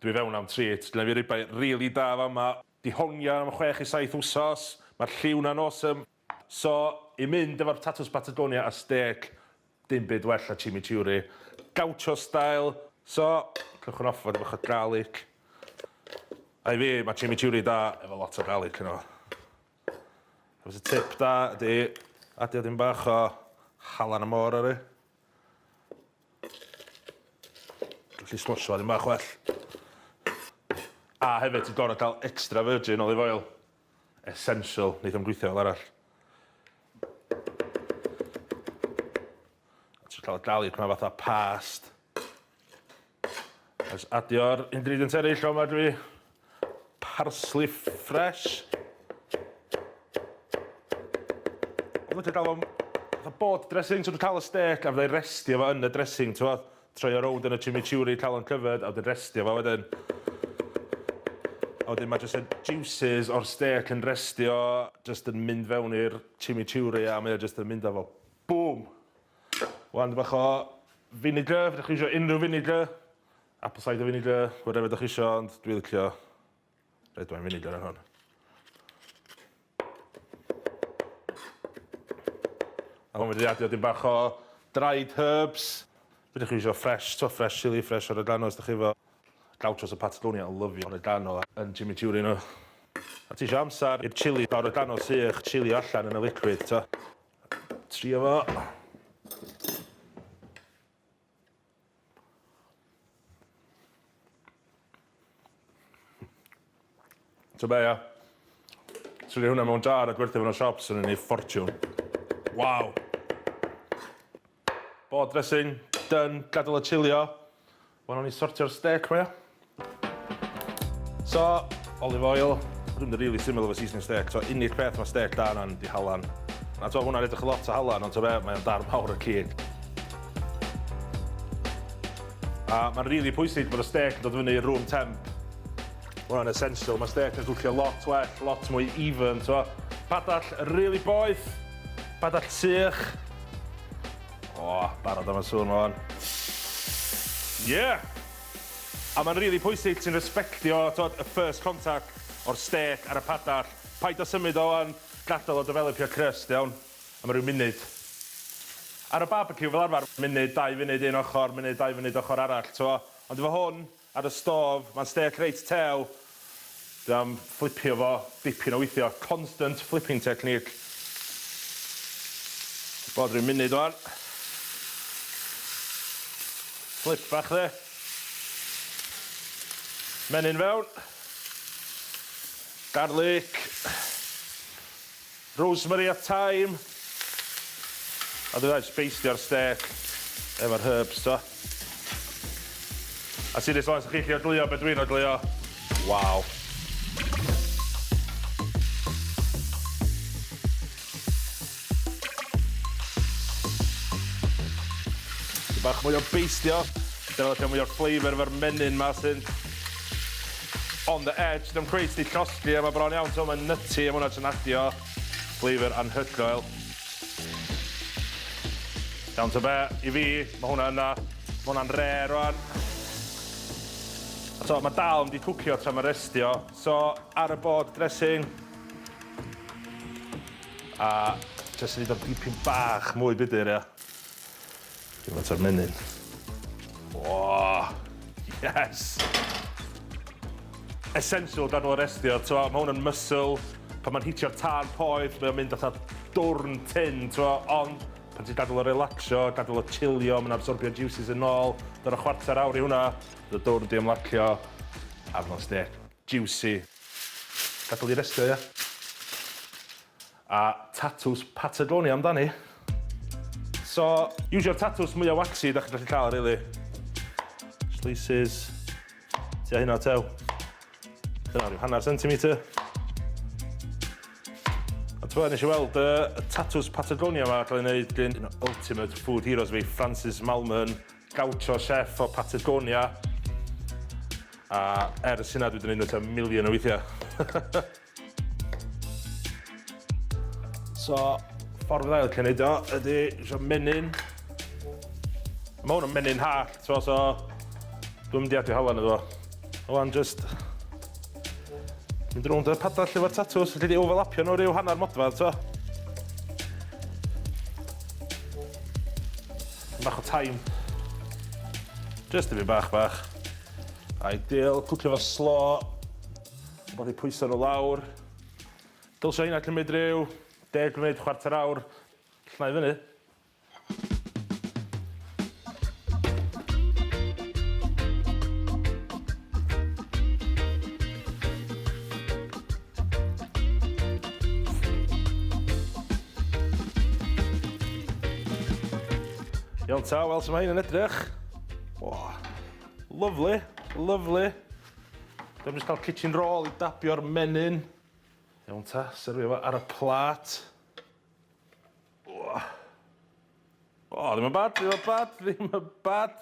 Dwi fewn am treat. Gynna fi ribeye rili da fama. Di hongian am chwech i saith wsos. Ma'r lliw 'na'n awesome. So, i mynd efo'r tatws Patagonia a stêc, dim byd well na chimichurri. Gaucho style. So, cychwyn off efo dipyn bach o garlic. A i fi, ma' chimichurri da efo lot o garlic yno fo. A fysa tip da ydi adio dim bach o halan y môr ar 'i. Gallu sgwrsio fo ddim bach well. A hefyd ti'n gorfod cael extra virgin olive oil. Essential, neith o'm gweithio fel arall. A ti'n cael y garlic 'ma fatha past. A jyst adio'r ingredients eraill o 'ma dwi. Parsley fresh. Dwi'n licio gael o'n fatha bod dressing, so dwi'n cael y steak a fydda i restio fo yn y dressing, t'mod? Troi o rownd yn y chimichurri, cael o'n covered, a wedyn restio fo wedyn. A wedyn mae jyst y juices o'r steak yn restio, jyst yn mynd fewn i'r chimichurri a mae o jyst yn mynd â fo boom! Wan, bach o vinegar, fedrwch chi iwsio unrhyw vinegar. Apple cider vinegar, whatever dach chi isio, ond dwi licio red wine vinegar ar hwn. A hwn wedi adio dim bach o dried herbs. Fedrwch chi isio fresh, to fresh chili, fresh oregano os dach chi efo. Gauchos o Patagonia yn lyfio oregano yn chimichurri nhw. A ti isio amser i'r chili oregano sych chilio allan yn y liquid, to. Trio fo. So be ia? Swn i hwnna mewn jar a gwerthu fo yn y siop swn i'n neud ffortiwn. Waw! Bod dressing, done, gadael o chilio. Wan awn ni sortio'r steak 'ma ia? So, olive oil. Dwi'n mynd yn rili syml efo seasoning steak. So, unig peth mae steak da yna'n di halan. A to, hwnna'n edrych lot o halan, ond to be, mae'n darn mawr o cig. A mae'n rili pwysig bod y steak yn dod fyny i room temp. Mae hwnna'n essential. Mae steak yn cwcio lot well, lot mwy even, to. Padall rili boeth. Padall sych. O, barod am y sŵn 'ma 'wan. Yeah! A mae'n rili pwysig ti'n respectio t'od y first contact o'r stêc ar y padall. Paid â symud o 'wan, gadal o developio crust, iawn? Am ryw munud. Ar y barbeciw fel arfer, munud, dau funud un ochr, munud, dau funud ochr arall, t'mo'? Ond efo hwn, Ar y stôf, mae'n stêc reit tew. Dwi am fflipio fo dipyn o weithio. Constant flipping technique. Bod rhyw munud wan. Flip bach dde. Menyn fewn. Garlic. Rosemary a thyme. A dwi jyst beistio'r stêc efo'r herbs t'o'. A serious wan, 'sach chi 'llu ogleuo be' dwi'n ogleuo. Waw. Dipyn bach mwy o beistio. Developio mwy o'r flavour efo'r menyn 'ma sy'n on the edge. Dio'm cweit 'di llosgi a ma' bron iawn t'mo' ma'n nutty a ma' wnna jyst yn adio flavour anhygoel. Iawn ta be', i fi, ma' hwnna yna. Ma' hwnna'n rare rwan. A t'mo' ma' dal mynd i cwcio tra ma'n restio, so ar y board dressing. A jyst neud o dipyn bach mwy budr ia. Dim lot o'r menyn. O! Yes! Essential gadw o restio, t'mo' ma' hwn yn muscle, pan ma'n hitio'r tân poeth mae o'n mynd fatha dwrn tyn, t'mo' ond pan ti'n gadw o relaxio, gadw o chillio, ma'n absorbio juices yn ôl, dod o chwarter awr i hwnna, bydd y dwrn 'di ymlacio, a fydd o'n stêc juicy. Gadal i restio ia? A tatws Patagonia amdani. So, iwsio'r tatws mwya waxy dach chi'n gallu cael rili. Slices. Tua hynna tew. Dyna rhyw hanner centimetre. A t'bo' nes i weld y y tatws Patagonia 'ma cael ei wneud gin un o ultimate food heroes fi, Francis Mallmann, gaucho chef o Patagonia. A ers hynna dwi 'di neud nhw tua miliwn o weithiau. So, ffordd fydda i licio neud o ydi isio menyn. Ma' hwn yn menyn hallt, t'mo' so dwi'm mynd i adio halen iddo fo. Wan just mynd rownd y padall efo'r tatws, felly di overlapio nhw rhyw hanner modfedd, to. Bach o time. Just i fi bach bach. Ideal, cwcio fo slo. Bod i pwyso nhw lawr. Dylsa hynna cymryd rhyw 10 munud, chwarter awr. Llnau fyny. Iawn ta, wel, so mae hyn yn edrych. Oh, lovely, lovely. Dwi'n just cael kitchen roll i dabio'r menyn. Iawn ta, serfio fo ar y plat. O, ddim yn bad, ddim yn bad, ddim yn bad.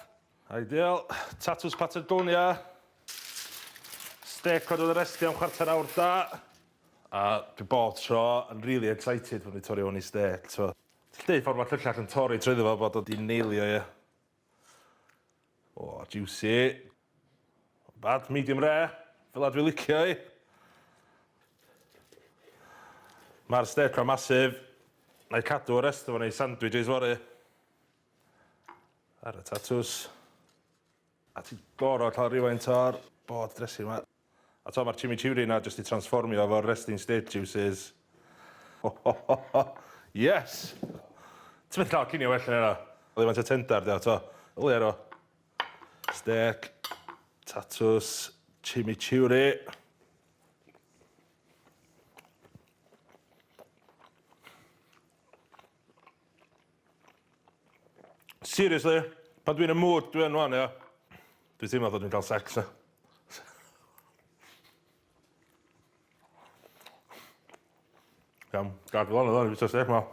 Ideal. Tatws Patagonia. Steak oedd yr resti am chwarter awr da. A dwi bob tro yn really excited pan dwi'n torri hwn i steak. So, ti'n deud ffordd mae'r llyllall yn torri trwyddo fo bod o di neilio, ie. O, juicy. Bad, medium rare. Fel a dwi licio i. Mae'r steak o'n masif. Na i cadw y rest efo ni sandwiches fory. Ar y tatws. A ti'n gorfod cael rhywfaint o'r bod dressing yma. A to, mae'r chimichurri yna jyst i transformio efo'r resting state juices. Ho, ho, ho, ho. Yes! Ti'n mynd cael cinio well yn yna. Rhywfaint o tendar, di o, to. Yli o. Steak, tatws, chimichurri. Seriously, pan dwi'n y mood dwi yn wan, ia. Dwi'n teimlo fatha dwi'n cael sex na. Iawn, gad fi lonydd wan i fwyta steak 'ma.